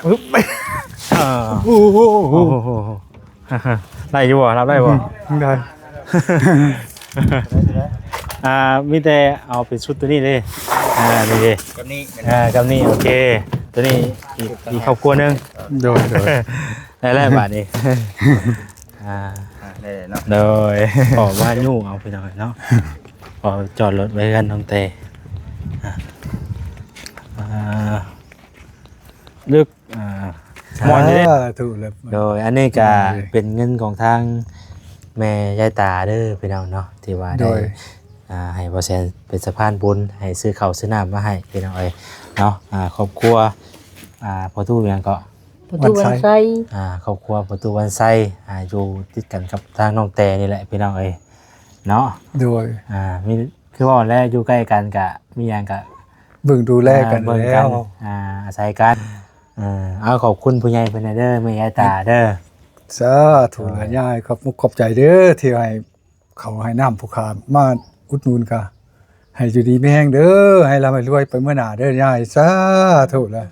ອຶບ ອ່າ ໂອ້ໂຫ ໂອ້ໂຫ ໄດ້ຢູ່ບໍ່? ຮັບໄດ້ບໍ່? ໄດ້ ອ່າ ມີແຕ່ເອົາເປັນຊຸດໂຕນີ້ເດ້ ອ່າ ນີ້ເດ້ ກັບນີ້ ອ່າ ກັບນີ້ ໂອເຄ ໂຕນີ້ອີກ ອີກຄອບຄົວໜຶ່ງ ໂດຍ ໂດຍ ໄດ້ແລ້ວບາດນີ້ ອ່າ ອ່າ ໄດ້ເນາະ ໂດຍ ຂໍມາຍູ້ເອົາ ພີ່ນ້ອງເນາະ ຂໍຈອດລົດໄວ້ເຮືອນນ້ອງແຕ ອ່າ ອ່າ ລຶກ ອ່າ ມ່ວນຢູ່ເດ້ ສາທຸເລີຍ ໂດຍ ອັນນີ້ກະ ໂດຍ ເປັນເງິນຂອງທາງແມ່ຍາຍຕາເດີພີ່ນ້ອງເນາະ ທີ່ວ່າໄດ້ ໂດຍ ອ່າ ໃຫ້ບໍ່ແສນເປັນສະພານບຸນ ໃຫ້ຊື້ເຂົ້າຊື້ນ້ຳມາໃຫ້ພີ່ນ້ອງເອີຍເນາະ ອ່າ ຄອບຄົວ ອ່າ ພໍ່ຕູ້ຫຍັງເກາະ? ພໍ່ຕູ້ວັນໄຊ ວັນໄຊ ອ່າ ຄອບຄົວພໍ່ຕູ້ວັນໄຊ ອ່າ ຢູ່ຕິດກັນກັບທາງນ້ອງແຕນີ້ແຫຼະພີ່ນ້ອງເອີຍເນາະ ໂດຍ ອ່າ ມີ ຄືເວົ້າແລ້ວ ຢູ່ໃກ້ກັນກະມີຫຍັງກະເບິ່ງດູແລກັນ ອ່າ ເບິ່ງກັນ ແລ້ວ ອ່າ ອາໄສກັນ ເອີ ເອົາ ຂອບຄຸນຜູ້ໃຫຍ່ເພິ່ນແດ່ເດີ ແມ່ຍາຍຕາເດີ ສາທຸ ເອີ ຍາຍ ຂອບມຸກຂອບໃຈເດີ ທີ່ໃຫ້ເຂົ້າໃຫ້ນ້ຳຜູ້ຂ້າມາອຸດໜູນກະ ໃຫ້ຢູ່ດີມີແຮງເດີ ໃຫ້ລ່ຳໃຫ້ລວຍໄປເມືອໜ້າເດີຍາຍ ສາທຸລະ.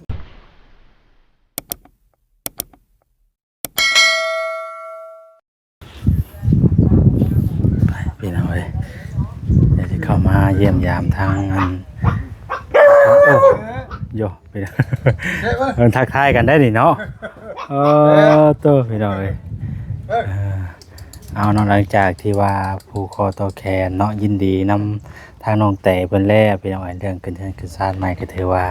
ໄປພີ່ນ້ອງເອີຍ ດຽວຊິເຂົ້າມາຢ້ຽມຢາມທາງອັນ ໂອ້ ໂຍ ເພິ່ນທັກທາຍກັນໄດ້ນີ້ເນາະ ເອີ ໂຕ ພີ່ນ້ອງເອີຍ ເອີ ເອົາເນາະ ຫຼັງຈາກທີ່ວ່າຜູກຄໍຕໍ່ແຂນເນາະ ຍິນດີນຳທາງນ້ອງແຕເພິ່ນແລ້ວ ພີ່ນ້ອງເອີຍ ເລື່ອງຂຶ້ນເຮືອນຂຶ້ນຊານໃໝ່ກໍຖືວ່າ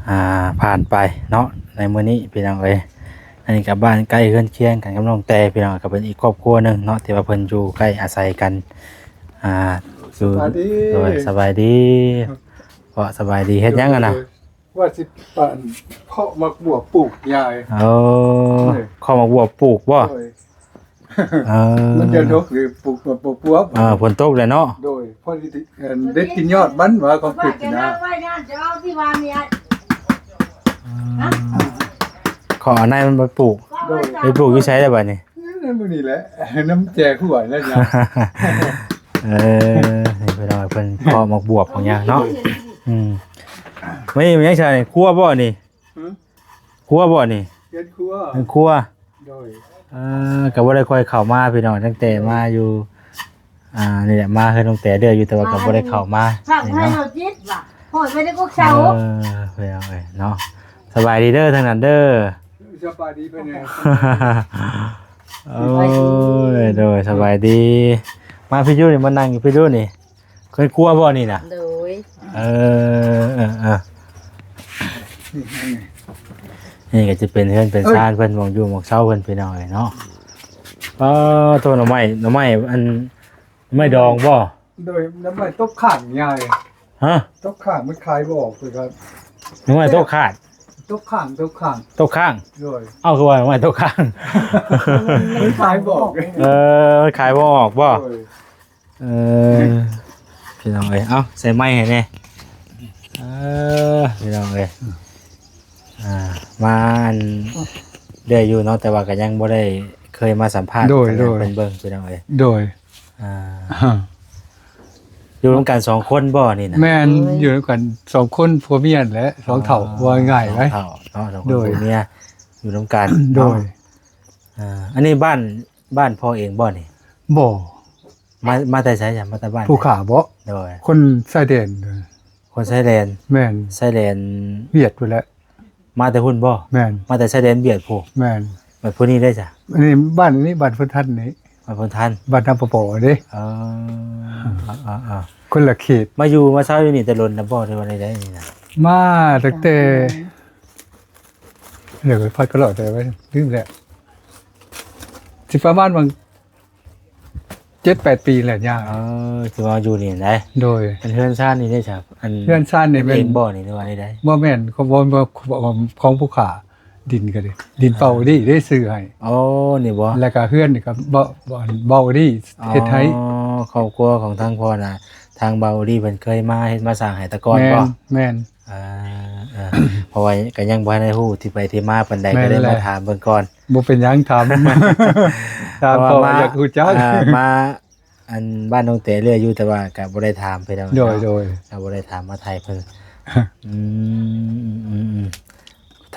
ອ່າ ຜ່ານໄປເນາະ ໃນມື້ນີ້ ພີ່ນ້ອງເອີຍ. ອັນນີ້ກໍບ້ານໃກ້ເຮືອນຄຽງກັນກັບນ້ອງແຕ ພີ່ນ້ອງ ກໍເປັນອີກຄອບຄົວໜຶ່ງເນາະ ທີ່ວ່າເພິ່ນຢູ່ໃກ້ອາໄສກັນ ອ່າ ຢູ່ ສະບາຍດີ ໂດຍ ສະບາຍດີພໍ່ ສະບາຍດີ ເຮັດຫຍັງຫັ້ນນະ? ໂດຍ ວ່າຊິປານເຄາະໝາກບວບປູກຍາຍ ໂອ້ ໂດຍ ເຄາະໝາກບວບປູກບໍ່? ໂດຍ ເອີ ມັນເດືອນຫົກ ຫຼື ປູກໝາກບວບ ເອີ ຝົນຕົກແລ້ວເນາະ ໂດຍ ພໍດີ ເອີ ໄດ້ກິນຍອດມັນວ່າຂອງຂຶ້ນນະ ເອີ ຂໍເອົາໃນມັນໄປປູກ ໂດຍ ໄປປູກຢູ່ໃສລະບາດນີ້? ມື້ນີ້ແຫຼະ ນຳແຈຫ້ວຍແລ້ວຍາ ເອີ ນີ້ພີ່ນ້ອງ ເພິ່ນເຄາະໝາກບວບຂອງຍາເນາະ ອືມ ນີ້ມັນຍັງໃສ່ຄົວບໍ່ນີ້? ຫື? ຄົວບໍ່ນີ້? ເຮືອນຄົວ ເຮືອນຄົວ ໂດຍ ເອີ ກໍບໍ່ໄດ້ຄ່ອຍເຂົ້າມາພີ່ນ້ອງ ຕັ້ງແຕ່ມາຢູ່ ອ່າ ນີ້ແຫຼະ ມາເຮືອນນ້ອງແຕເລື້ອຍຢູ່ ແຕ່ວ່າກໍບໍ່ໄດ້ເຂົ້າມານີ້ເນາະ ໂອ້ຍ ພີ່ນ້ອງເອີຍເນາະ ສະບາຍດີເດີທາງນັ້ນເດີ ສະບາຍດີເພິ່ນ ໂອ້ຍ ໂດຍ ສະບາຍດີ ມາພີ່ຢູ່ນີ້ ມານັ່ງຢູ່ພີ່ຢູ່ນີ້ ເຮືອນຄົວບໍ່ນີ້ນະ? ໂດຍ ເອີ ເອີ ເອີ ນີ້ກໍຈະເປັນເຮືອນເປັນຊານເພິ່ນ ໝ່ອງຢູ່ໝ່ອງເຊົາເພິ່ນ ພີ່ນ້ອງເອີຍເນາະ ປາໂທ ໜໍ່ໄມ້ ໜໍ່ໄມ້ ອັນ ໜໍ່ໄມ້ດອງບໍ່? ໂດຍ ໜໍ່ໄມ້ຕົກຄ້າງຍາຍ ຮະ? ຕົກຄ້າງ ມັນຂາຍບໍ່ອອກຄືກັນ ໜໍ່ໄມ້ຕົກຂາດ ຕົກຄ້າງ ຕົກຄ້າງ ຕົກຄ້າງ ໂດຍ ເອົ້າ ຄືວ່າໜໍ່ໄມ້ຕົກຄ້າງ ມັນຂາຍບໍ່ອອກ ເອີ ມັນຂາຍບໍ່ອອກບໍ່? ໂດຍ ເອີ ພີ່ນ້ອງເອີຍ ເອົ້າ ໃສ່ໄມໃຫ້ແດ່ ເອີ ພີ່ນ້ອງເອີຍ ອ່າ ມາອັນ ເລື້ອຍຢູ່ເນາະ ແຕ່ວ່າກໍຍັງບໍ່ໄດ້ເຄີຍມາສຳພາດ ໂດຍ ໂດຍ ເພິ່ນເບິ່ງ ພີ່ນ້ອງເອີຍ ໂດຍ ອ່າ ຢູ່ນຳກັນສອງຄົນບໍ່ນີ້ນະ? ແມ່ນ ໂດຍ ຢູ່ນຳກັນສອງຄົນ ຜົວເມຍຫັ້ນແຫຼະ ສອງເຖົ້າ ອ່າ ວ່າງ່າຍ ສອງເຖົ້າເນາະ ສອງຄົນ ໂດຍ ຜົວເມຍ ຢູ່ນຳກັນ ໂດຍ ເນາະ ອ່າ ອັນນີ້ບ້ານ ບ້ານພໍ່ເອງບໍ່ນີ້? ບໍ່ ມາ ມາແຕ່ໃສ? ມາແຕ່ບ້ານໃດ? ຜູ້ຂ້າບໍ່? ໂດຍ ຄົນຊາຍແດນ ຄົນຊາຍແດນ ແມ່ນ ຊາຍແດນຫວຽດພຸ້ນແຫຼະ ມາແຕ່ພຸ້ນບໍ່? ແມ່ນ ມາແຕ່ຊາຍແດນຫວຽດພຸ້ນ ແມ່ນ ບັດຜູ້ນີ້ເດ້ຊະ? ອັນນີ້ບ້ານນີ້ ບ້ານໂພນທັນນີ້ ບ້ານໂພນທັນ ບ້ານນຳປະປໍເດ້ ເອີ ເອີ ເອີ ຄົນລະເຂດ ມາຢູ່ມາເຊົາຢູ່ນີ້ແຕ່ດົນແລ້ວບໍ່ ຫຼືວ່າໃດໆນີ້ນະ? ມາຕັ້ງແຕ່ ດຽວໄປພັດກໍລອດແຕ່ໄວ້ ລືມແລ້ວ ຊິປະມານຫວ່າງ ເຈັດແປດປີແລ້ວຍ່າ ເອີ ຄືວ່າຢູ່ນີ້ໄດ໋ ໂດຍ ອັນເຮືອນຊານນີ້ໄດ້ຊະ ອັນເຮືອນຊານນີ້ແມ່ນເອງບໍ່ນີ້ ຫຼືວ່າໃດໆ? ບໍ່ແມ່ນ ຂອງ ຂອງຜູ້ຂ້າດິນກໍດີ ດິນເປົ່າດີໄດ້ຊື້ໃຫ້ ໂອ້ ນີ້ບໍ່? ແລ້ວກໍເຮືອນນີ້ກໍເບົາ ເບົາດີເຮັດໃຫ້ ອໍ ຄອບຄົວຂອງທາງພໍ່ນະ ທາງເບົາດີເພິ່ນເຄີຍມາເຮັດມາສ້າງໃຫ້ແຕ່ກ່ອນບໍ່? ແມ່ນ ເອີ ເອີ ເພາະວ່າກໍຍັງບໍ່ທັນໄດ້ຮູ້ທີ່ໄປທີ່ມາປານໃດ ແມ່ນ ກໍເລີຍມາຖາມເບິ່ງກ່ອນ ບໍ່ເປັນຫຍັງ ຖາມ ຖາມ ເພາະວ່າ ກໍຢາກຮູ້ຈັກ ອ່າ ມາ ອັນ ບ້ານນ້ອງແຕເລື້ອຍຢູ່ ແຕ່ວ່າກໍບໍ່ໄດ້ຖາມພີ່ນ້ອງ ໂດຍ ເນາະ ໂດຍ ກໍບໍ່ໄດ້ຖາມມາໄຖ່ເພິ່ນ ອືມ ອືມ ອືມ ອືມ ໄ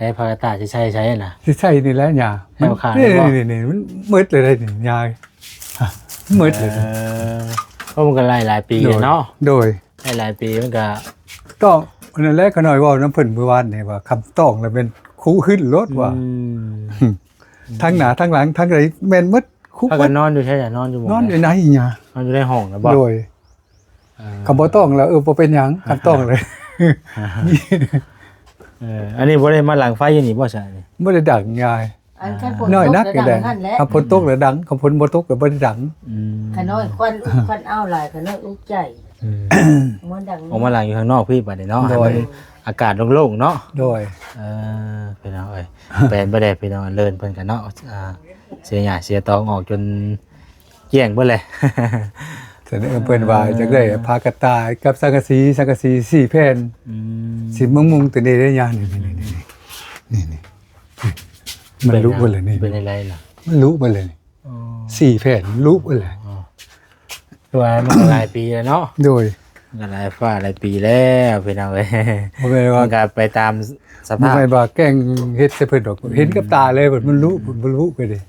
ໄດ້ຜ້າກະຕ່າຍຊິໃສ່ໃສນະ? ຊິໃສ່ນີ້ແຫຼະຍ່າ ແຖວຂ້າງນີ້ບໍ່? ນີ້ໆໆ ມັນໝົດເລີຍໄດ໋ນີ້ຍ່າ ໝົດເລີຍ. ເອີ ເພາະມັນກໍຫຼາຍໆປີແລ້ວເນາະ. ໂດຍ ຫຼາຍໆປີມັນກໍຕ້ອງ ອັນນັ້ນແຫຼະ. ຂ້ານ້ອຍເວົ້ານຳເພິ່ນມື້ວານນີ້ວ່າ ຄັນຕ້ອງແລ້ວແມ່ນຄຸຂຶ້ນໂລດວ່າ ອືມ ທັງໜ້າທັງຫຼັງທັງໃດແມ່ນໝົດ ຄຸໝົດ. ພາກັນນອນຢູ່ໃສ? ນອນຢູ່ໝ່ອງໃດ? ນອນຢູ່ໃນນີ້ຍ່າ ນອນຢູ່ໃນຫ້ອງນະບໍ່? ໂດຍ ເອີ ຄັນບໍ່ຕ້ອງແລ້ວ ເອີ ບໍ່ເປັນຫຍັງ ຄັນຕ້ອງເລີຍ. ເອີ ອັນນີ້ບໍ່ໄດ້ມາດັງໄຟຢູ່ນີ້ບໍ່ຊະນີ້? ບໍ່ໄດ້ດັງຍາຍ ອັນຄັນຝົນ ນ້ອຍນັກ ຕົກແລ້ວດັງຫັ້ນແຫຼະ. ຄັນຝົນຕົກແລ້ວດັງ ຄັນຝົນບໍ່ຕົກກໍບໍ່ໄດ້ດັງ. ອືມ ຂະນ້ອຍຄວັນອຸ ຄວັນອາວຫຼາຍ ຂະນ້ອຍອຸໃຈ. ອືມ ມັນດັງ ອອກມາຫຼັງຢູ່ຂ້າງນອກພີ້ບາດນີ້ເນາະ. ໂດຍ ໃຫ້ມັນອາກາດໂລ່ງໆເນາະ. ໂດຍ ເອີ ພີ່ນ້ອງເອີຍ ແປນບໍ່ໄດ້ພີ່ນ້ອງ ເລີນເພິ່ນກັນເນາະ. ອ່າ ເສຍຫຍ້າເສຍຕອງອອກຈົນ ແຈ້ງເບິດແຫຼະ. ສະເໜີເພິ່ນວ່າ ອ່າ ຢາກໄດ້ຜ້າກະຕ່າຍກັບສັງກະສີ ສັງກະສີສີ່ແຜ່ນ. ອືມ ສີມຸງໆ ຕົວນີ້ເດ້ຍາ ນີ້ໆໆ ນີ້ໆ ມັນລຸເບິດແລ້ວນີ້. ເປັນຈັ່ງໃດລະ? ມັນລຸເບິດແລ້ວນີ້. ອໍ ສີ່ແຜ່ນລຸເບິດແລ້ວ. ອໍ ຄືວ່າມັນກໍຫຼາຍປີແລ້ວເນາະ. ໂດຍ ມັນກໍຫຼາຍຟ້າຫຼາຍປີແລ້ວພີ່ນ້ອງເອີຍ. ບໍ່ແມ່ນວ່າ ມັນກໍໄປຕາມສະພາບ ບໍ່ແມ່ນວ່າແກ້ງເຮັດໃສ່ເພິ່ນດອກ ເຫັນກັບຕາເລີຍ ມັນລຸ ມັນລຸໄປເດ້.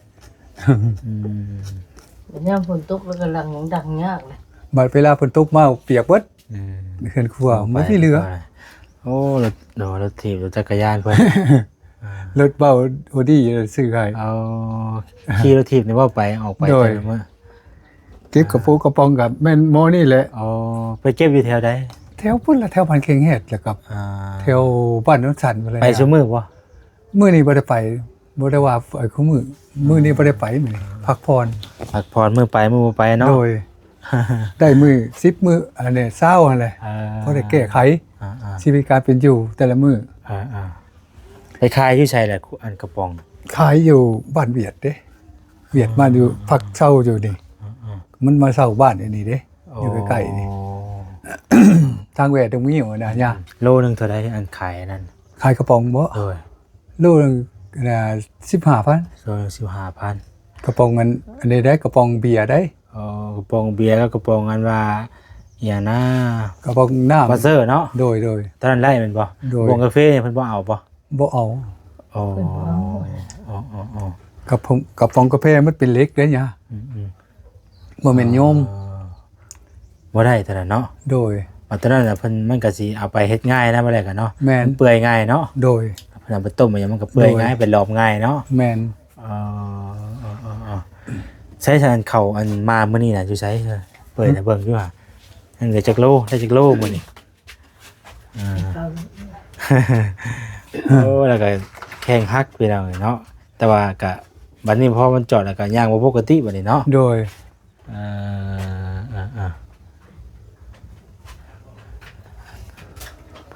ອືມ ຍາມຝົນຕົກແລ້ວກໍຫຼັງດັງຍາກເລີຍ. ບັດເວລາຝົນຕົກມາປຽກເບິດ. ອືມ ເຮືອນຄົວບໍ່ມີເຫຼືອ. ໂອ້ ລົດ ລົດຖີບ ລົດຈັກກະຍານເພິ່ນ ອ່າ ລົດເບົາໂອດີຊື້ໃຫ້. ອໍ ຂີ່ລົດຖີບນີ້ບໍ່ໄປ ອອກໄປ ໂດຍ ແຕ່ລະມື້ ເກັບກະປູກະປ໋ອງກໍແມ່ນໝໍນີ້ແຫຼະ. ອໍ ໄປເກັບຢູ່ແຖວໃດ? ແຖວພຸ້ນລະ ແຖວບ້ານແຂ້ງແຮດ ແລ້ວກໍ ອ່າ ແຖວບ້ານໂນນສັນພຸ້ນລະ. ໄປຊຸມື້ບໍ່? ມື້ນີ້ບໍ່ໄດ້ໄປ ບໍ່ໄດ້ວ່າໄປຄູ່ມື້. ມື້ນີ້ບໍ່ໄດ້ໄປ ມື້ນີ້ພັກຜ່ອນ ພັກຜ່ອນ ມື້ໄປມື້ບໍ່ໄປເນາະ. ໂດຍ ໄດ້ມື້ສິບມື້ ອັນນີ້ຊາວຫັ້ນແຫຼະ. ເອີ ພໍໄດ້ແກ້ໄຂ ອ່າໆ ຊີວິດການເປັນຢູ່ແຕ່ລະມື້. ອ່າໆ ໄປຂາຍຢູ່ໃສລະ ອັນກະປ໋ອງ? ຂາຍຢູ່ບ້ານຫວຽດເດ້. ຫວຽດມາຢູ່ ອ່າ ພັກເຊົ່າຢູ່ນີ້. ອ່າໆ ມັນມາເຊົ່າບ້ານຢູ່ນີ້ເດ້. ໂອ້ ຢູ່ໃກ້ໆນີ້. ທາງແຫວດງມີ້ຫັ້ນນະຍາ. ໂລໜຶ່ງເທົ່າໃດ ອັນຂາຍອັນນັ້ນ? ຂາຍກະປ໋ອງບໍ? ໂດຍ ໂລໜຶ່ງ ອ່າ ສິບຫ້າພັນ. ໂລໜຶ່ງສິບຫ້າພັນ. ກະປ໋ອງອັນ ອັນນີ້ໄດ໋ ກະປ໋ອງເບຍໄດ໋. ອໍ ກະປ໋ອງເບຍກັບກະປ໋ອງອັນວ່າ ອີຫຍັງນະ ກະປ໋ອງນ້ຳ ມອນສເຕີເນາະ. ໂດຍໆ ຕອນນັ້ນໄດ້ແມ່ນບໍ່? ໂດຍ ກະປ໋ອງກາເຟນີ້ເພິ່ນບໍ່ເອົາບໍ່? ບໍ່ເອົາ. ອໍ ເພິ່ນບໍ່ເອົາ. ອໍໆໆ ກະປ໋ອງ ກະປ໋ອງກາເຟມັນເປັນເຫຼັກເດ້ຍາ. ອືມໆ ບໍ່ແມ່ນໂຍມ. ອໍ ບໍ່ໄດ້ເທົ່ານັ້ນເນາະ. ໂດຍ ບັດຕອນນັ້ນນະ ເພິ່ນ ມັນກະຊິເອົາໄປເຮັດງ່າຍນະ ບໍ່ໄດ້ກະເນາະ. ແມ່ນ ມັນເປື່ອຍງ່າຍເນາະ. ໂດຍ ເວລາໄປຕົ້ມຫຍັງມັນກະເປື່ອຍງ່າຍ. ໂດຍ ໄປລອບງ່າຍເນາະ. ແມ່ນ. ເອີ ເອີໆໆ ໃສຊັ້ນ ເຂົ້າອັນມາມື້ນີ້ນະ ຢູ່ໃສ? ເປີດໃຫ້ເບິ່ງຢູ່ຫາ. ຍັງເຫຼືອຈັກໂລ? ໄດ້ຈັກໂລມື້ນີ້? ອ່າ ໂອ້ ແລ້ວກໍແຂ້ງຫັກ ພີ່ນ້ອງເອີຍເນາະ. ແຕ່ວ່າກະ ບັດນີ້ພໍມັນຈອດແລ້ວກໍຍ່າງບໍ່ປົກກະຕິບັດນີ້ເນາະ. ໂດຍ ເອີ ເອີ ເອີ ໄປ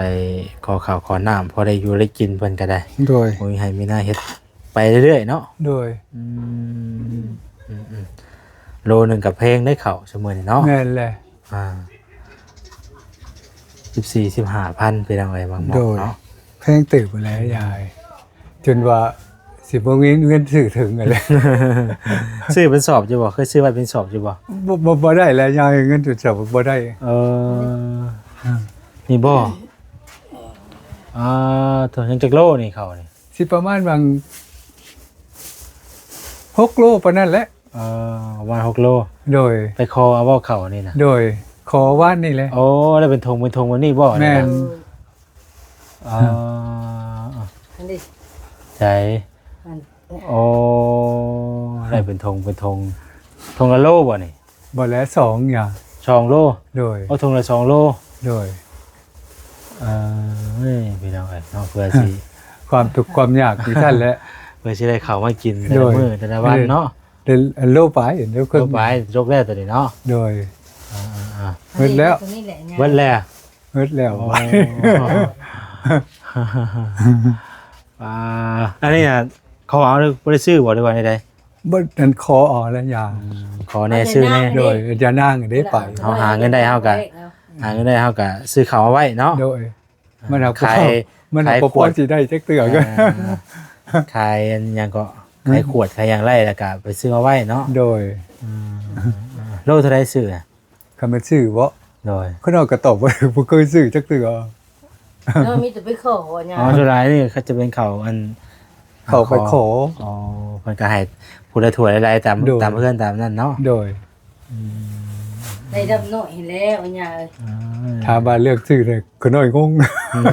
ຂໍເຂົ້າຂໍນ້ຳ ພໍໄດ້ຢູ່ໄດ້ກິນເພິ່ນກໍໄດ້. ໂດຍ ບໍ່ມີໄຮ່ມີນາເຮັດໄປເລື້ອຍໆເນາະ. ໂດຍ ອືມ ອືມໆ ໂລໜຶ່ງກໍແພງເດ້ເຂົ້າຊຸມື້ນີ້ເນາະ. ແມ່ນແຫຼະ. ອ່າ ສິບສີ່ ສິບຫ້າພັນ ພີ່ນ້ອງເອີຍ ບາງໝ່ອງເນາະ. ໂດຍ ແພງເຕີບແຫຼະຍາຍ ຈົນວ່າຊິບໍ່ມີເງິນຊື້ເຖິງຫັ້ນແຫຼະ. ຊື້ເປັນສອບຢູ່ບໍ່? ເຄີຍຊື້ໄວ້ເປັນສອບຢູ່ບໍ່? ບໍ່ ບໍ່ ບໍ່ໄດ້ແຫຼະຍາຍ ເງິນເປັນສອບບໍ່ໄດ້. ເອີ ອືມ ນີ້ບໍ່? ອ່າ ໂທ້ ຍັງຈັກໂລນີ້ເຂົ້ານີ້? ຊິປະມານຫວ່າງຫົກໂລປານນັ້ນແຫຼະ. ເອີ ປະມານຫົກໂລ. ໂດຍ ໄປຂໍເອົາບໍ່ເຂົ້ານີ້ນະ? ໂດຍ ຂໍວານນີ້ແຫຼະ. ໂອ້ ໄດ້ເປັນຖົງເປັນຖົງແບບນີ້ບໍ່? ແມ່ນ. ເອີ ອັນນີ້ ໃສ? ອັນ ໂອ້ ໄດ້ເປັນຖົງເປັນຖົງ. ຖົງລະໂລບໍ່ນີ້? ບໍ່ແຫຼະ ສອງຢ່າງ ສອງໂລ. ໂດຍ ໂອ້ ຖົງລະສອງໂລ. ໂດຍ ເອີ ພີ່ນ້ອງເອີຍເນາະ ເພື່ອຊິ ຄວາມທຸກຄວາມຍາກຢູ່ຊັ້ນແຫຼະ ເພື່ອຊິໄດ້ເຂົ້າມາກິນແຕ່ລະມື້ແຕ່ລະວັນເນາະ. ເອີ ໂລປາຍ ໂລເຄິ່ງ ໂລປາຍ ຈົບແລ້ວຕົວນີ້ເນາະ. ໂດຍ ເອີໆໆ ໝົດແລ້ວ ຕົວນີ້ແຫຼະ ໝົດແລ້ວ ໝົດແລ້ວ. ໂອ້ ອ່າ ອັນນີ້ນະ ຂໍເອົາ ຫຼືບໍ່ໄດ້ຊື້ບໍ່ ຫຼືວ່າແນວໃດ? ບໍ່ ອັນຂໍເອົາແຫຼະຍາ ອືມ ຂໍແດ່ຊື້ແດ່. ໂດຍ ຍານາງເດ້ໄປ ເຮົາຫາເງິນໄດ້ເຮົາກະ ຫາເງິນໄດ້ເຮົາກະຊື້ເຂົ້າມາໄວ້ເນາະ. ໂດຍ ມັນຫາ ຂາຍ ມັນຫາ ຂາຍຂວດ ບໍ່ພໍຊິໄດ້ຈັກເທື່ອ. ອ່າ ຂາຍອັນຫຍັງເກາະ ຂາຍຂວດຂາຍຫຍັງໄດ້ ແລ້ວກະໄປຊື້ມາໄວ້ເນາະ. ໂດຍ ອືມ ໂລເທົ່າໃດຊື້ນະ? ຄັນແມ່ນຊື້ບໍ? ໂດຍ ຂ້ານ້ອຍກໍຕອບວ່າ ບໍ່ເຄີຍຊື້ຈັກເທື່ອ. ເນາະ ມີແຕ່ໄປຂໍຫຍັງ ອໍ ສ່ວນຫຼາຍນີ້ເຂົາຈະເປັນເຂົ້າອັນ ເຂົ້າໄປຂໍ ອໍ ເພິ່ນກໍໃຫ້ຜູ້ລະຖ້ວຍຫຼາຍໆ ຕາມ ໂດຍ ຕາມເຮືອນຕາມນັ້ນເນາະ ໂດຍ ອືມ ໄດ້ດຳນ້ອຍຫັ້ນແຫຼະ ວ່າຫຍັງ ອ່າ ຖາມວ່າເລືອກຊື້ແລ້ວ ຂ້ານ້ອຍງົງ ອືມ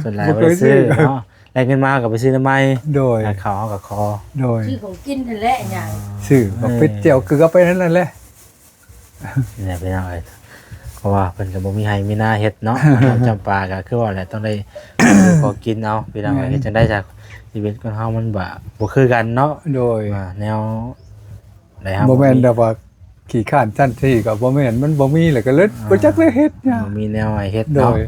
ສ່ວນຫຼາຍບໍ່ໄດ້ຊື້ເນາະ ໄດ້ເງິນມາກໍໄປຊື້ນຳໃໝ່ ໂດຍ ເຂົ້າເຮົາກໍຂໍ ໂດຍ ຊື້ຂອງກິນຫັ້ນແຫຼະຫຍັງ ຊື້ບັກເຜັດແຈ່ວເກືອໄປນັ້ນແຫຼະ ນີ້ແຫຼະພີ່ນ້ອງເອີຍ ເພາະວ່າເພິ່ນກໍບໍ່ມີໄຮ່ມີນາເຮັດເນາະ ນ້ອງຈຳປາກໍຄືວ່າແຫຼະ ຕ້ອງໄດ້ ພໍກິນເອົາພີ່ນ້ອງເອີຍ ແມ່ນ ເຮັດຈັ່ງໃດຊະ ຊີວິດຄົນເຮົາມັນບະ ບໍ່ຄືກັນເນາະ ໂດຍ ວ່າແນວໃດເຮົາ ບໍ່ແມ່ນແບບວ່າຂີ້ຄ້ານຊັ້ນຊີ້ກໍບໍ່ແມ່ນ ມັນບໍ່ມີແລ້ວກໍເລີຍ ອ່າ ບໍ່ຈັກເລີຍເຮັດຫຍັງ ບໍ່ມີແນວໃຫ້ເຮັດເນາະ ໂດຍ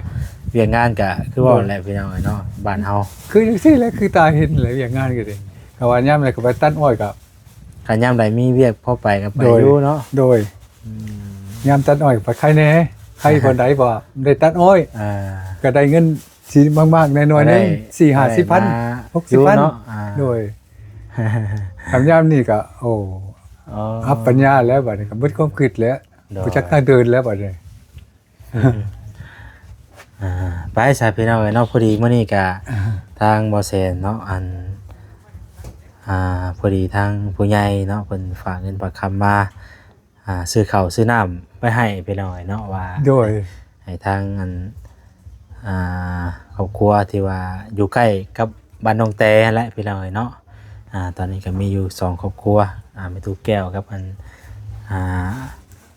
ວຽກງານກໍຄືວ່າ ໂດຍ ແຫຼະພີ່ນ້ອງເອີຍເນາະ ບ້ານເຮົາ ຄືຈັ່ງຊີ້ແຫຼະ ຄືຕາເຫັນແຫຼະ ວຽກງານກໍດີ ກໍວ່າຍາມໃດກໍໄປຕັດອ້ອຍກໍ ຄັນຍາມໃດມີວຽກພໍໄປກໍໄປ ໂດຍ ຢູ່ເນາະ ໂດຍ ອືມ ຍາມຕັດອ້ອຍໄປໄຄແດ່ ໄຄບ່ອນໃດບໍ່ໄດ້ຕັດອ້ອຍ ອ່າ ກໍໄດ້ເງິນຊິມາກໆ ໜ້ອຍໆ ໜຶ່ງ ສີ່ຫ້າສິບພັນ ຫົກສິບພັນ ເນາະ ອ່າ ໂດຍ ຄັນຍາມນີ້ກໍ ໂອ້ ອໍ ອັບປັນຍາແລ້ວ ບັດນີ້ກໍໝົດຄວາມຄິດແລ້ວ ໂດຍ ບໍ່ຈັກທາງເດີນແລ້ວບັດນີ້ ອ່າ ໄປຊະພີ່ນ້ອງເອີຍເນາະ ພໍດີມື້ນີ້ກະ ອ່າ ທາງບໍ່ແສນເນາະ ອັນ ອ່າ ພໍດີທາງຜູ້ໃຫຍ່ເນາະ ເພິ່ນຝາກເງິນຝາກຄຳມາ ອ່າ ຊື້ເຂົ້າຊື້ນ້ຳໄປໃຫ້ພີ່ນ້ອງເອີຍເນາະ ວ່າ ໂດຍ ໃຫ້ທາງອັນ ອ່າ ຄອບຄົວທີ່ວ່າຢູ່ໃກ້ກັບບ້ານນ້ອງແຕຫັ້ນແຫຼະພີ່ນ້ອງເອີຍເນາະ ອ່າ ຕອນນີ້ກໍມີຢູ່ສອງຄອບຄົວ ອ່າ ແມ່ຕູ້ແກ້ວກັບອັນ ອ່າ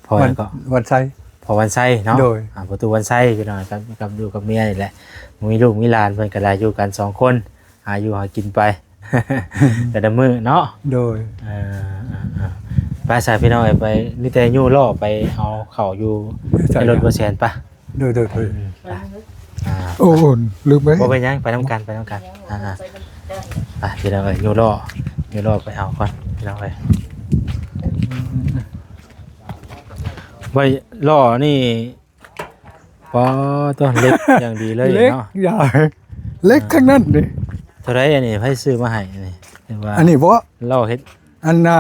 ພໍ່ຫຍັງເກາະ ວັນໄຊ ພໍ່ວັນໄຊເນາະ ໂດຍ ອ່າ ພໍ່ຕູ້ວັນໄຊພີ່ນ້ອງ ກັບ ກັບລູກກັບເມຍນີ້ແຫຼະ ມີລູກມີຫຼານ ເພິ່ນກໍໄດ້ຢູ່ກັນສອງຄົນ ຫາຢູ່ຫາກິນໄປ ແຕ່ລະມື້ເນາະ ໂດຍ ເອີ ເອີ ເອີ ໄປຊະພີ່ນ້ອງເອີຍ ໄປ ມີແຕ່ຍູ້ລໍ້ໄປເອົາເຂົ້າຢູ່ໃນລົດບໍ່ແສນປະ ໂດຍ ໂດຍ ໂດຍ ອືມ ໄປ ອ່າ ໂອ້ ລືມໄປ ບໍ່ເປັນຫຍັງ ໄປນຳກັນ ໄປນຳກັນ ອ່າ ໄປພີ່ນ້ອງເອີຍ ຍູ້ລໍ້ ຍູ້ລໍ້ໄປເອົາກ່ອນພີ່ນ້ອງເອີຍ ໄວ້ລໍ້ນີ້ ປາໂຕ ເຫຼັກຢ່າງດີເລີຍເນາະ ເຫຼັກຢ່າງ ເຫຼັກທັງນັ້ນເດ້ ເທົ່າໃດອັນນີ້ ໃຜຊື້ມາໃຫ້ອັນນີ້ ຫຼືວ່າ ອັນນີ້ບໍ່ ເຮົາເຮັດ ອັນນ່າ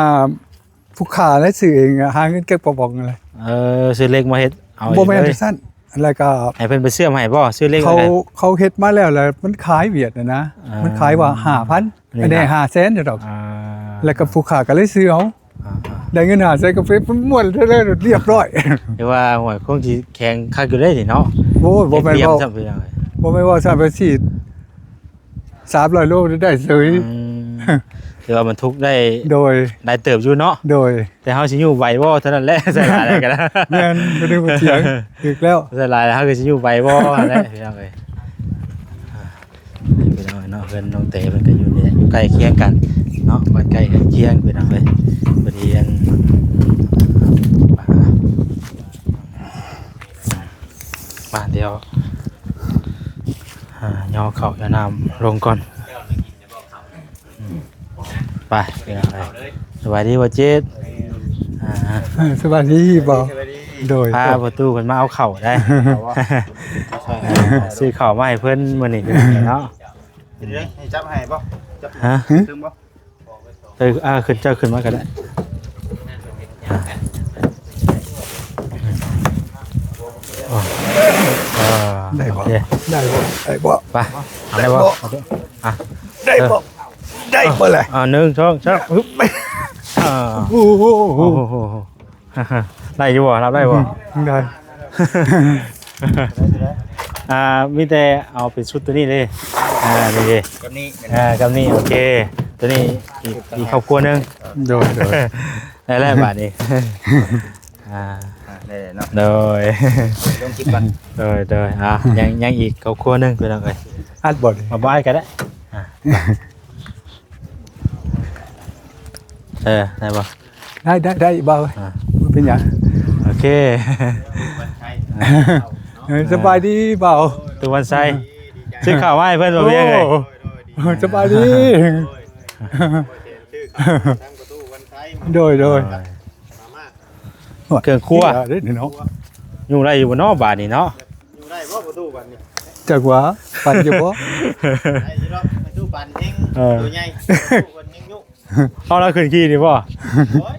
ຜູ້ຄ້າໄດ້ຊື້ເອງ ຫາເງິນເກັບປະປອງນັ້ນແຫຼະ ເອີ ຊື້ເຫຼັກມາເຮັດ ເອົາ ບໍ່ແມ່ນຈັ່ງຊັ້ນ ແລ້ວກໍໃຫ້ເພິ່ນໄປເຊື່ອມໃຫ້ບໍ່ ຊື້ເຫຼັກ ເຂົາ ເຂົາເຮັດມາແລ້ວ ແລ້ວມັນຂາຍຫວຽດນະ ອ່າ ມັນຂາຍວ່າຫ້າພັນ ອັນນີ້ຫ້າແສນຢູ່ດອກ ອ່າ ແລ້ວກໍຜູ້ຄ້າກໍເລີຍຊື້ເອົາ ອ່າໆ ໄດ້ເງິນຫ້າແສນກໍໄປມ້ວນແທ້ໆ ລຽບຮ້ອຍ ແຕ່ວ່າ ໂອ້ຍ ຄົງຊິແຂງຄັກຢູ່ເດ້ນີ້ເນາະ ໂອ້ຍ ບໍ່ແມ່ນເວົ້າ ບໍ່ແມ່ນເວົ້າຊັ້ນ ໄປສີດສາມຮ້ອຍໂລໄດ້ເສີຍ ອືມ ຖືວ່າບັນທຸກໄດ້ ໂດຍ ຫຼາຍເຕີບຢູ່ເນາະ ໂດຍ ແຕ່ເຮົາຊິຍູ້ໄຫວບໍ່ເທົ່ານັ້ນແຫຼະ ໃສ່ຫຼາຍແລ້ວກໍໄດ້ ແມ່ນ ບໍ່ໄດ້ບໍ່ຖຽງ ຖືກແລ້ວ ໃສ່ຫຼາຍແລ້ວເຮົາກໍຊິຍູ້ໄຫວບໍ່ຫັ້ນແຫຼະ ພີ່ນ້ອງເອີຍ ພີ່ນ້ອງເນາະ ເຮືອນນ້ອງເຕເພິ່ນກໍຢູ່ນີ້ແຫຼະ ຢູ່ໃກ້ຄຽງກັນເນາະ ບ້ານໃກ້ເຮືອນຄຽງ ພີ່ນ້ອງເອີຍ ພໍດີອັນ ມາ ດຽວ ອ່າ ຍໍເຂົ້າຍໍນ້ຳລົງກ່ອນ ໄປ ພີ່ນ້ອງເອີຍ ສະບາຍດີບໍ່ຈິດ ອ່າ ເອີ ສະບາຍດີບໍ່ ໂດຍ ພາພໍ່ຕູ້ເພິ່ນມາເອົາເຂົ້າໄດ້ ຊື້ເຂົ້າມາໃຫ້ເພິ່ນມື້ນີ້ເນາະ ເປັນໄງ ໃຫ້ຈັບໃຫ້ບໍ່ ຈັບ ຮະ ເທິງບໍ່ ເອີ ອ່າ ຂຶ້ນ ເຈົ້າຂຶ້ນມາກໍໄດ້ ອ່າ ໄດ້ບໍ່ ໂອເຄ ໄດ້ບໍ່ ໄດ້ບໍ່ ໄປ ເອົາໄດ້ບໍ່ ໄດ້ບໍ່ ອ່ະ ໄດ້ບໍ່ ໄດ້ບໍ່ແຫຼະ ອ່າ ໜຶ່ງ ສອງ ສາມ ຮຶບ ອ່າ ໂອ້ໂຫ ໂອ້ໂຫ ໄດ້ຢູ່ບໍ່ ຮັບໄດ້ບໍ່ ໄດ້ ອ່າ ມີແຕ່ເອົາເປັນຊຸດໂຕນີ້ເດ້ ອ່າ ນີ້ເດ້ ກັບນີ້ ອ່າ ກັບນີ້ ໂອເຄ ໂຕນີ້ອີກ ອີກຄອບຄົວໜຶ່ງ ໂດຍ ໂດຍ ໄດ້ແລ້ວບາດນີ້ ອ່າ ອ່າ ໄດ້ເນາະ ໂດຍ ລົງຄລິບກ່ອນ ໂດຍ ໂດຍ ອ່າ ຍັງ ຍັງອີກຄອບຄົວໜຶ່ງ ພີ່ນ້ອງເອີຍ ອັດບໍ່ນີ້ ມາບໍ່ອັດກໍໄດ້ ອ່າ ເອີ ໄດ້ບໍ່? ໄດ້ ໄດ້ ໄດ້ບ່າວ ອ່າ ບໍ່ເປັນຫຍັງ ໂອເຄ ເອີ ສະບາຍດີບ່າວ ຕູ້ວັນໄຊ ຊື້ເຂົ້າມາໃຫ້ເພິ່ນບໍ່ວຽງເອີຍ ໂອ້ ສະບາຍດີ ໂດຍ ໂດຍ ເຄື່ອງຄົວ ເດ້ເນາະ ຢູ່ໄດ້ຢູ່ບໍ່ເນາະບາດນີ້ເນາະ ຢູ່ໄດ້ບໍ່ປະຕູບາດນີ້ ຈັກວ່າ ປັ່ນຢູ່ບໍ່ ໄດ້ຢູ່ດອກປະຕູປັ່ນແຮງ ເອີ ໂຕໃຫຍ່ ປະຕູເພິ່ນຍັງຍຸ ເອົາລາວຂຶ້ນຂີ່ນີ້ບໍ່ ໂອ້ຍ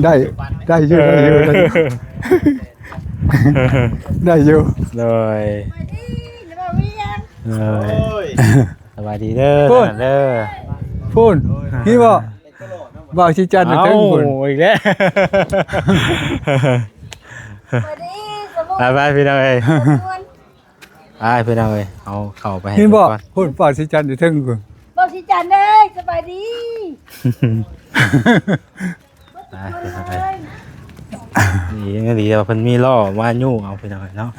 ໄດ້ ໄດ້ຢູ່ ໄດ້ຢູ່ ເອີ ໄດ້ຢູ່ ໄດ້ຢູ່ ໂດຍ ໂດຍ ສະບາຍດີເດີ ພຸ້ນ ເດີ ພຸ້ນ ນີ້ບໍ່ ບ່າວຊິຈັນນະເທິງພຸ້ນ ເອົ້າ ອີກແລ້ວ ສະບາຍດີ ສະບາຍ ໄປໆ ພີ່ນ້ອງເອີຍ ໄປພີ່ນ້ອງເອີຍ ເອົາເຂົ້າໄປໃຫ້ ນີ້ບໍ່ ພຸ້ນ ບ່າວຊິຈັນນະເທິງພຸ້ນ ບ່າວຊິຈັນເອີຍ ສະບາຍດີ ໄປ ພີ່ນ້ອງເອີຍ ດີ ຍັງດີວ່າເພິ່ນມີລໍ້ມາຍູ້ເອົາ ພີ່ນ້ອງເອີຍເນາະ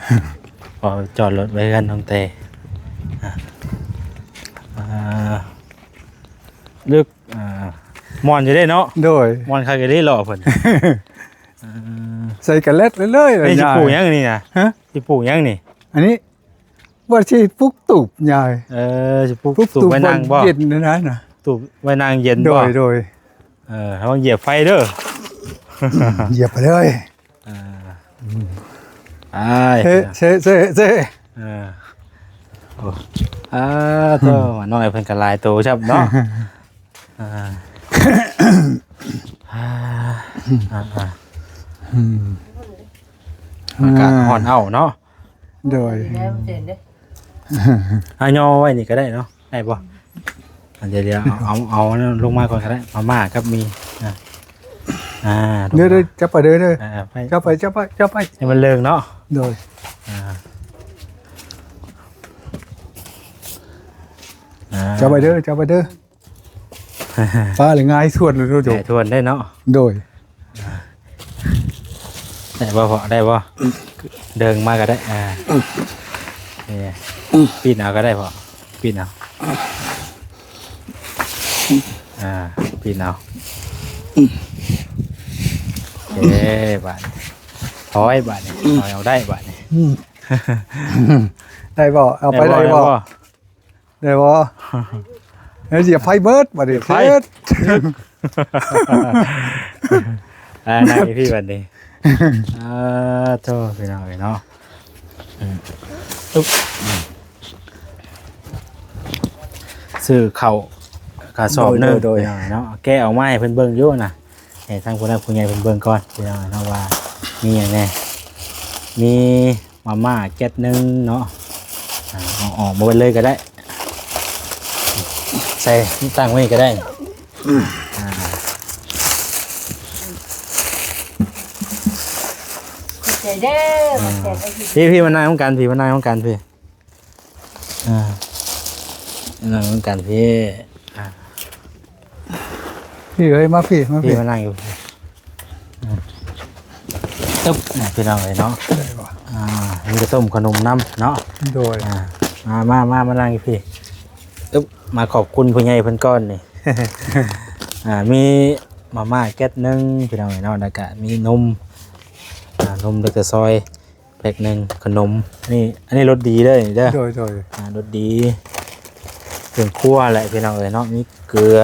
ພໍຈອດລົດໄວ້ເຮືອນນ້ອງແຕ ອ່າ ອ່າ ລຶກ ອ່າ ມ່ວນຢູ່ເດ້ເນາະ ໂດຍ ມ່ວນຄັກຢູ່ເດ້ລໍ້ເພິ່ນ ເອີ ໃສ່ກະແລັດເລີຍໆ ນີ້ຊິປູກຫຍັງນີ້ນະ ຮະ ຊິປູກຫຍັງນີ້ ອັນນີ້ ວ່າຊິປຸກຕູບຍາຍ ເອີ ຊິປຸກຕູບໄວ້ນັ່ງບໍ່ ເຢັນນະ ຕູບໄວ້ນັ່ງເຢັນບໍ່ ໂດຍ ໂດຍ ເອີ ລະວັງຢຽບໄຟເດີ ຢຽບໄປເລີຍ ເອີ ໄປ ເຊ ເຊ ເຊ ເຊ ເອີ ໂອ້ ອາ ໂທ້ ນ້ອງອ້າຍເພິ່ນກໍຫຼາຍໂຕຊ້ຳເນາະ ອ່າ ອ່າ ອາ ອາ ອາກາດຮ້ອນເອົ້າເນາະ ໂດຍ ດີແລ້ວເຈັນເດ້ ອ່າ ຍໍໄວ້ນີ້ກໍໄດ້ເນາະ ໄດ້ບໍ່ ອ່າ ດຽວ ດຽວເອົາ ເອົາ ເອົາລົງມາກ່ອນກໍໄດ້ ມາມ່າກັບໝີ່ ອ່າ ອ່າ ດຽວ ດຽວ ຈັບໄປເດີ ເດີ ອ່າ ໄປ ຈັບໄປ ຈັບໄປ ຈັບໄປ ໃຫ້ມັນເລີງເນາະ ໂດຍ ອ່າ ອ່າ ຈັບໄປເດີ ຈັບໄປເດີ ປ້າເລີຍ ຫງາຍທວນເລີຍ ຫງາຍທວນໄດ້ເນາະ ໂດຍ ໄດ້ບໍ່ພໍ່ ໄດ້ບໍ່ ເດີງມາກໍໄດ້ ອ່າ ນີ້ ປີນເອົາກໍໄດ້ພໍ່ ປີນເອົາ ອ່າ ປີນເອົາ ໂອເຄ ບາດນີ້ ຖອຍ ບາດນີ້ ຖອຍອອກໄດ້ ບາດນີ້ ໄດ້ບໍ່ ເອົາໄປໄດ້ບໍ່ ໄດ້ບໍ່ ໄດ້ບໍ່ ເອົາ ຢຽບໄຟເບິດ ບາດນີ້ ຢຽບໄຟ ເສັດ ອ່າ ນັ່ງຢູ່ພີ້ບາດນີ້ ອ່າ ໂທ້ ພີ່ນ້ອງເອີຍເນາະ ອືມ ຊື້ເຂົ້າກະສອບໜຶ່ງ ໂດຍ ໂດຍ ພີ່ນ້ອງເນາະ ແກະອອກມາໃຫ້ເພິ່ນເບິ່ງຢູ່ນະ ໃຫ້ທາງຜູ້ຫຼັກຜູ້ໃຫຍ່ເພິ່ນເບິ່ງກ່ອນ ພີ່ນ້ອງເນາະ ວ່າມີຫຍັງແດ່ ມີມາມ່າແກັດໜຶ່ງເນາະ ອ່າ ເອົາອອກມາເບິດເລີຍກໍໄດ້ ໃສ່ຕັ້ງໄວ້ກໍໄດ້ ອ່າ ຂອບໃຈເດີ ຂອບໃຈເດີ ພີ່ ພີ່ມານັ່ງນຳກັນ ພີ່ມານັ່ງນຳກັນ ພີ່ ອ່າ ນັ່ງນຳກັນ ພີ່ ອ່າ ພີ່ເອີຍ ມາພີ້ ມາພີ້ ມານັ່ງຢູ່ ອືມ ຕຶບ ນີ້ພີ່ນ້ອງເອີຍເນາະ ອ່າ ມີກະຕົ້ມຂະໜົມນຳເນາະ ໂດຍ ອ່າ ມາ ມາ ມາ ມານັ່ງຢູ່ພີ້ ຕຶບ ມາຂອບຄຸນຜູ້ໃຫຍ່ເພິ່ນກ່ອນນີ້ ອ່າ ມີມາມ່າແກັດໜຶ່ງ ພີ່ນ້ອງເອີຍເນາະ ແລ້ວກະມີນົມ ອ່າ ນົມ ແລ້ວກະຊອຍ ແພັກໜຶ່ງ ຂະໜົມ ນີ້ ອັນນີ້ລົດດີເດີ ເດີ ໂດຍ ໂດຍ ອ່າ ລົດດີ ເຄື່ອງຄົວແຫຼະ ພີ່ນ້ອງເອີຍເນາະ ມີເກືອ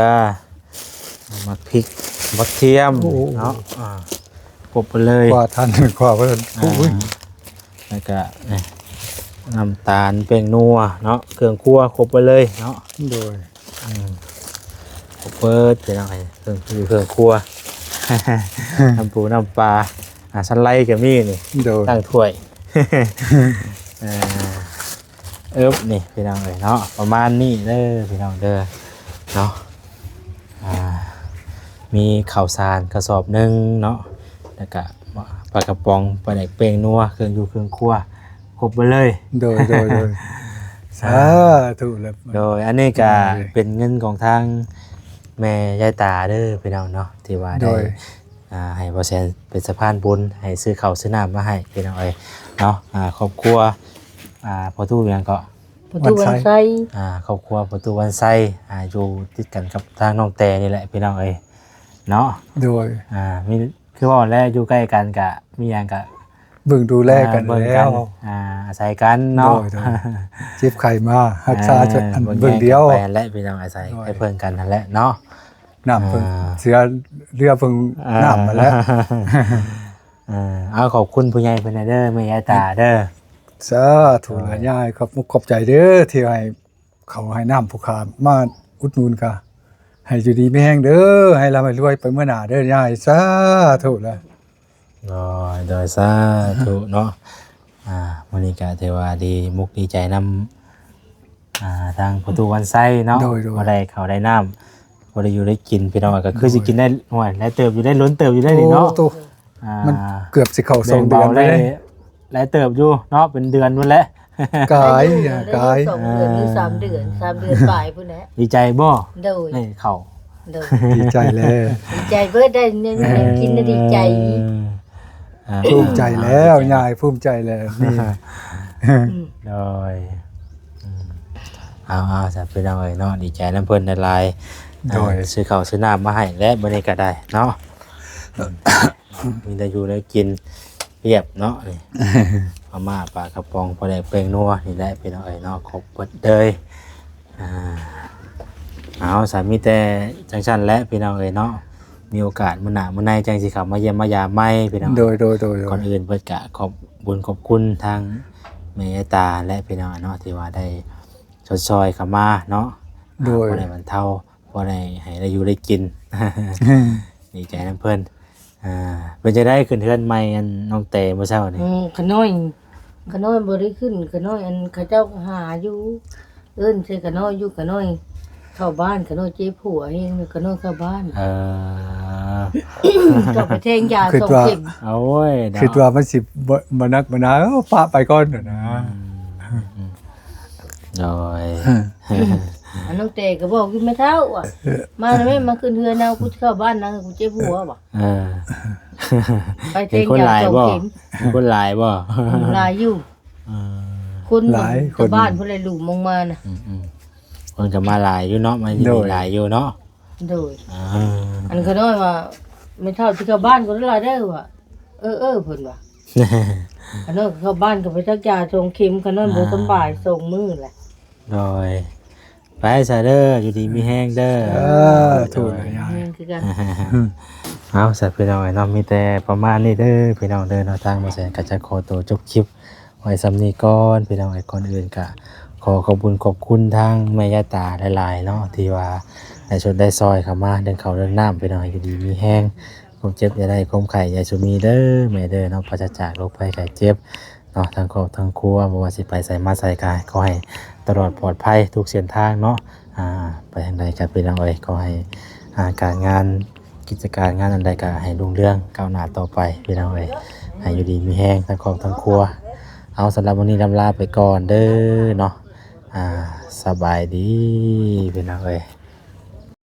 ໝາກພິກ ກະທຽມ ໂອ້ ເນາະ ອ່າ ຄົບໄປເລີຍ ຄວ້າທັນ ຄວ້າບໍ່ທັນ ອ່າ ໂອ້ຍ ແລ້ວກະ ນີ້ ນ້ຳຕານ ແປ້ງນົວເນາະ ເຄື່ອງຄົວຄົບໄປເລີຍເນາະ ໂດຍ ອືມ ຄົບເບິດ ພີ່ນ້ອງເອີຍ ເຄື່ອງ ເຄື່ອງຄົວ ນ້ຳປູນ້ຳປາ ອ່າ ສັນໄລກໍມີນີ້ ໂດຍ ຕັ້ງຖ້ວຍ ເອີ ເອີບ ນີ້ພີ່ນ້ອງເອີຍເນາະ ປະມານນີ້ເດີພີ່ນ້ອງເດີເນາະ ອ່າ ມີເຂົ້າສານກະສອບໜຶ່ງເນາະ ແລ້ວກະປາກະປ໋ອງ ປາແດກ ແປ້ງນົວ ເຄື່ອງຢູ່ເຄື່ອງຄົວ ຄົບເບິດເລີຍ ໂດຍ ໂດຍ ໂດຍ ອ່າ ສາທຸແລ້ວ ໂດຍ ອັນນີ້ກະ ໂດຍ ເປັນເງິນຂອງທາງແມ່ຍາຍຕາເດີພີ່ນ້ອງເນາະ ທີ່ວ່າໄດ້ ໂດຍ ອ່າ ໃຫ້ບໍ່ແສນເປັນສະພານບຸນ ໃຫ້ຊື້ເຂົ້າຊື້ນ້ຳມາໃຫ້ພີ່ນ້ອງເອີຍເນາະ ອ່າ ຄອບຄົວ ອ່າ ພໍ່ຕູ້ຫຍັງເກາະ ພໍ່ຕູ້ວັນໄຊ ວັນໄຊ ອ່າ ຄອບຄົວພໍ່ຕູ້ວັນໄຊ ອ່າ ຢູ່ຕິດກັນກັບທາງນ້ອງແຕນີ້ແຫຼະພີ່ນ້ອງເອີຍເນາະ ໂດຍ ອ່າ ມີ ຄືເວົ້າແຫຼະ ຢູ່ໃກ້ກັນກະມີຫຍັງກະ ເບິ່ງດູແລກັນ ອ່າ ເບິ່ງກັນ ແລ້ວ ອ່າ ອາໄສກັນເນາະ ໂດຍ ໂດຍ ເຈັບໄຂ້ມາຮັກສາ ອ່າ ອັນເບິ່ງດຽວ ເບິ່ງແຍງກັນໄປຫັ້ນແຫຼະພີ່ນ້ອງ ອາໄສ ໂດຍ ໃຫ້ເພິ່ງກັນຫັ້ນແຫຼະເນາະ ນ້ຳເພິ່ງ ອ່າ ເສືອເຮືອເພິ່ງ ອ່າ ນ້ຳຫັ້ນແຫຼະ ອ່າ ເອົາ ຂອບຄຸນຜູ້ໃຫຍ່ເພິ່ນແດ່ເດີ ແມ່ຍາຍຕາເດີ ສາທຸ ອ່າ ລະຍາຍ ຂອບອົກຂອບໃຈເດີ ທີ່ໃຫ້ເຂົ້າໃຫ້ນ້ຳຜູ້ຂ້າມາອຸດໜູນກະ ໃຫ້ຢູ່ດີມີແຮງເດີ ໃຫ້ລ່ຳໃຫ້ລວຍໄປເມືອໜ້າເດີຍາຍ ສາທຸລະ ໂດຍ ໂດຍ ສາທຸເນາະ. ອ່າ ມື້ນີ້ກໍຖືວ່າດີມຸກດີໃຈນຳ ອ່າ ທາງພໍ່ຕູ້ວັນໄຊເນາະ ໂດຍ ໂດຍ ບໍ່ໄດ້ເຂົ້າໄດ້ນ້ຳ ບໍ່ໄດ້ຢູ່ໄດ້ກິນ ພີ່ນ້ອງ ກໍຄື ໂດຍ ຊິກິນໄດ້ ໂອ້ຍ ຫຼາຍເຕີບຢູ່ໄດ້ ລົ້ນເຕີບຢູ່ໄດ້ນີ້ເນາະ. ໂອ້ ໂຕ ອ່າ ມັນເກືອບຊິເຂົ້າສອງເດືອນໄປເດ້ ຫຼາຍເຕີບຢູ່ເນາະ ເປັນເດືອນພຸ້ນແຫຼະ. ກາຍ ກາຍ ສອງເດືອນ ເອີ ຫຼື ສາມເດືອນ ສາມເດືອນປາຍພຸ້ນແຫຼະ. ດີໃຈບໍ່? ໂດຍ ໄດ້ເຂົ້າ ໂດຍ ດີໃຈແລ້ວ ດີໃຈເບີດ ໄດ້ແນວຢູ່ແນວກິນນະ ດີໃຈ. ເອີ ອ່າ ພູມໃຈແລ້ວ ເອົາ ດີໃຈ ຍາຍພູມໃຈແລ້ວນີ້. ອືມ ໂດຍ ອືມ ເອົາໆ ຊັ້ນພີ່ນ້ອງເອີຍເນາະ ດີໃຈນຳເພິ່ນຫຼາຍໆ. ໂດຍ ອ່າ ຊື້ເຂົ້າຊື້ນ້ຳມາໃຫ້ແລ້ວ ມື້ນີ້ກໍໄດ້ເນາະ. ອືມ ມີແນວຢູ່ແນວກິນພຽບເນາະ ນີ້ ມາມ່າ ປາກະປ໋ອງ ປາແດກ ແປ້ງນົວ ນີ້ແຫຼະພີ່ນ້ອງເອີຍເນາະ ຄົບເບິດເລີຍ. ອ່າ ເອົາ ສາ ມີແຕ່ຈັ່ງຊັ້ນແຫຼະພີ່ນ້ອງເອີຍເນາະ ມີໂອກາດມື້ໜ້າມື້ໃນຈັ່ງຊິເຂົ້າມາຢ້ຽມມາຢາມໃໝ່ພີ່ນ້ອງ. ໂດຍ ໂດຍ ໂດຍ ໂດຍ ກ່ອນອື່ນເບິດກະຂອບບຸນຂອບຄຸນທາງແມ່ຍາຍຕາແຫຼະພີ່ນ້ອງເນາະ ທີ່ວ່າໄດ້ຊົດຊ່ອຍເຂົ້າມາເນາະ. ໂດຍ ອ່າ ພໍໄດ້ບັນເທົາ ພໍໄດ້ໃຫ້ໄດ້ຢູ່ໄດ້ກິນ ດີໃຈນຳເພິ່ນ. ອ່າ ເປັນຈັ່ງໃດຂຶ້ນເຮືອນໃໝ່ອັນນ້ອງແຕມື້ເຊົ້ານີ້? ອືມ ຂະນ້ອຍ ຂະນ້ອຍບໍ່ໄດ້ຂຶ້ນ ຂະນ້ອຍອັນເຂົາເຈົ້າຫາຢູ່ ເອີ້ນໃສ່ຂະນ້ອຍຢູ່ ຂະນ້ອຍເຂົ້າບ້ານ ຂະນ້ອຍເຈັບຫົວແຮງ ຂະນ້ອຍເຂົ້າບ້ານ. ເອີ ເຂົ້າໄປແທງຢາ ຄິດວ່າ ສອງເຂັມ. ໂອ້ຍ ເນາະ ຄິດວ່າມັນຊິບໍ່ ບໍ່ໜັກບໍ່ໜາ ເອີ ປະໄປກ່ອນນະ. ອືມ ອືມ ໂດຍ ອັນນ້ອງແຕກໍບອກຢູ່ ແມ່ເຖົ້າວ່າ ມາແລ້ວແມ່ ມາຂຶ້ນເຮືອນເຮົາ ກູຊິເຂົ້າບ້ານນະ ກູເຈັບຫົວວ່າ. ເອີ ໄປແທງຢາສອງເຂັມ. ເຫັນຄົນຫຼາຍບໍ່? ເຫັນຄົນຫຼາຍບໍ່? ອືມ ຫຼາຍຢູ່. ເອີ ຄົນຫຼາຍ ຊາວບ້ານ ຄົນ ເພິ່ນເລີຍຫຼຸມອອກມານະ. ອືມໆ ເພິ່ນກໍມາຫຼາຍຢູ່ເນາະ ມາຢູ່ ໂດຍ ຫຼາຍຢູ່ເນາະ. ໂດຍ ອ່າ ອັນຂະນ້ອຍວ່າ ແມ່ເຖົ້າຊິເຂົ້າບ້ານກໍໄດ້ຫຼາຍເດີວ່າ ເອີໆ ເພິ່ນວ່າ ຂະນ້ອຍກໍເຂົ້າບ້ານກໍໄປສັກຢາສອງເຂັມ ຂະນ້ອຍບໍ່ ອ່າ ສຳບາຍສອງມື້ແຫຼະ. ໂດຍ ໄປຊະເດີ ຢູ່ດີມີແຮງເດີ. ສາທຸ ໂດຍ ຍາຍ ແມ່ນຄືກັນ. ເອົາ ສາ ພີ່ນ້ອງເອີຍເນາະ ມີແຕ່ປະມານນີ້ເດີພີ່ນ້ອງເດີເນາະ ທາງບໍ່ແສນກໍຈະຂໍໂຕຈົບຄລິບໄວ້ສ່ຳນີ້ກ່ອນພີ່ນ້ອງເອີຍ. ກ່ອນອື່ນກໍຂໍຂອບບຸນຂອບຄຸນທາງແມ່ຍາຍຕາຫຼາຍໆເນາະ ທີ່ວ່າໄດ້ຊົດໄດ້ຊ່ອຍເຂົ້າມາ ເລື່ອງເຂົ້າເລື່ອງນ້ຳພີ່ນ້ອງເອີຍ. ຢູ່ດີມີແຮງ ຄວາມເຈັບຢ່າໄດ້ ຄວາມໄຂ້ຢ່າສູ່ມີເດີແມ່ເດີເນາະ ປາສະຈາກໂລກໄພໄຂ້ເຈັບ ເນາະ ທັງຄອບທັງຄົວ ບໍ່ວ່າຊິໄປໃສມາໃສ ກໍຂໍໃຫ້ຕະຫຼອດປອດໄພທຸກເສັ້ນທາງເນາະ. ອ່າ ໄປທາງໃດກໍພີ່ນ້ອງເອີຍ ຂໍໃຫ້ ອ່າ ການງານ ກິດຈະການງານອັນໃດກໍໃຫ້ຮຸ່ງເຮືອງກ້າວໜ້າຕໍ່ໄປພີ່ນ້ອງເອີຍ ໃຫ້ຢູ່ດີມີແຮງທັງຄອບທັງຄົວ. ເອົາ ສຳລັບມື້ນີ້ລຳລາໄປກ່ອນເດີເນາະ. ອ່າ ສະບາຍດີພີ່ນ້ອງເອີຍ.